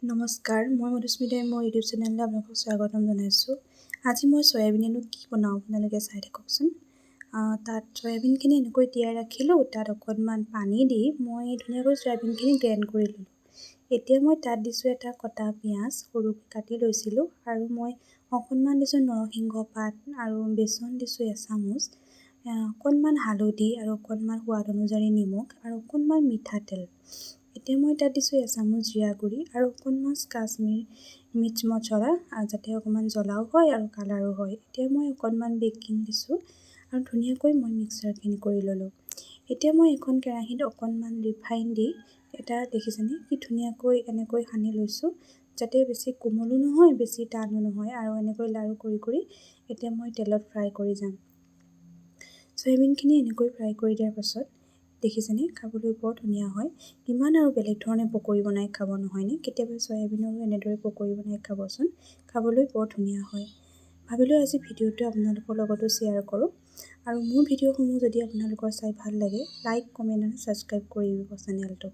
নমস্কাৰ, মই মধুস্মিতাই মোৰ ইউটিউব চেনেললৈ আপোনালোকক স্বাগতম জনাইছোঁ। আজি মই চয়াবিনেনো কি বনাওঁ, আপোনালোকে চাই থাককচোন। তাত চয়াবিনখিনি এনেকৈ তিয়াই ৰাখিলোঁ। তাত অকণমান পানী দি মই ধুনীয়াকৈ চয়াবিনখিনি গ্ৰেণ্ড কৰি ল'লোঁ। এতিয়া মই তাত দিছোঁ এটা কটা পিঁয়াজ, সৰুকৈ কাটি লৈছিলোঁ আৰু মই অকণমান দিছোঁ নৰসিংহ পাত আৰু বেচন দিছোঁ এচামুচ, অকণমান হালধি আৰু অকণমান সোৱাদ অনুযায়ী নিমখ আৰু অকণমান মিঠাতেল। এতিয়া মই তাত দিছোঁ এচামুচ জিৰা গুড়ি আৰু অকণমান কাশ্মীৰ মিৰ্চ মছলা, যাতে অকণমান জ্বলাও হয় আৰু কালাৰো হয়। এতিয়া মই অকণমান বেকিং দিছোঁ আৰু ধুনীয়াকৈ মই মিক্সাৰখিনি কৰি ল'লোঁ। এতিয়া মই এখন কেৰাহীত অকণমান ৰিফাইন দি এটা, দেখিছেনে, কি ধুনীয়াকৈ এনেকৈ সানি লৈছোঁ, যাতে বেছি কোমলো নহয়, বেছি টানো নহয়। আৰু এনেকৈ লাৰু কৰি কৰি এতিয়া মই তেলত ফ্ৰাই কৰি যাম। চয়াবিনখিনি এনেকৈ ফ্ৰাই কৰি দিয়াৰ পাছত, দেখিছেনে, খাবলৈ বৰ ধুনীয়া হয়। কিমান আৰু বেলেগ ধৰণে পকৰি বনাই খাব, নহয়নে? কেতিয়াবা চয়াবিনৰো এনেদৰে পকৰি বনাই খাবচোন, খাবলৈ বৰ ধুনীয়া হয়। ভাবিলোঁ আজি ভিডিঅ'টো আপোনালোকৰ লগতো শ্বেয়াৰ কৰোঁ। আৰু মোৰ ভিডিঅ'সমূহ যদি আপোনালোকৰ চাই ভাল লাগে, লাইক, কমেণ্ট আৰু ছাবস্ক্ৰাইব কৰি দিব চেনেলটো।